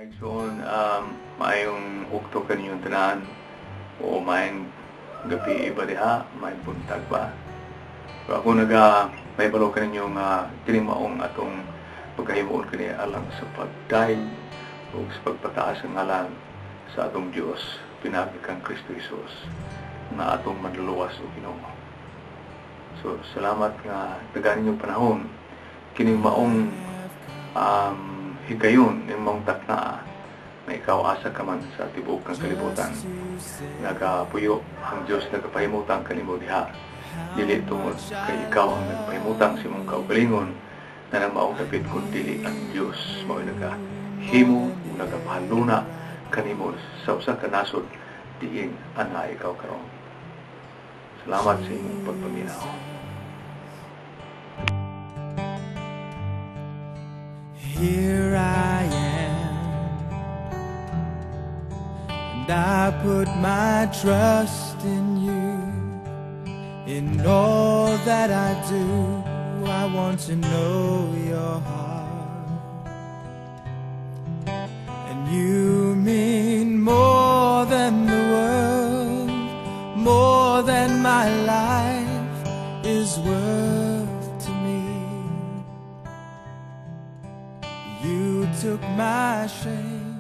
Mga igsoon, maayong ugto kaninyong tanan o maayong gabi iba diha, maayong buntag ba. Pero ako naga may balo kaninyo nga kini maong atong pagkahimuon kini alang sa pagdayeg o sa pagpataas ang ngalan sa atong Dios pinaagi kang Kristo Jesus nga atong manluluwas o Ginoo. So salamat nga tagaan ninyong panahon kining maong higayon ning maong takna na ikaw asa ka man sa tibuok ng kalibutan nagapuyo ang Dios, nagapahimutang kanimo diha, dili tungod kay ikaw ang nagpahimutang sa imong kaugalingon na nang maong dapit, kun dili ang Dios mao nagahimo o nagapahaluna kanimo sa usa ka nasod diin ana ikaw karon. Salamat sa imong pagpaminaw. Here I am, and I put my trust in you. In all that I do, I want to know your heart. And you mean more than the world, more than my life is worth to me. You took my shame.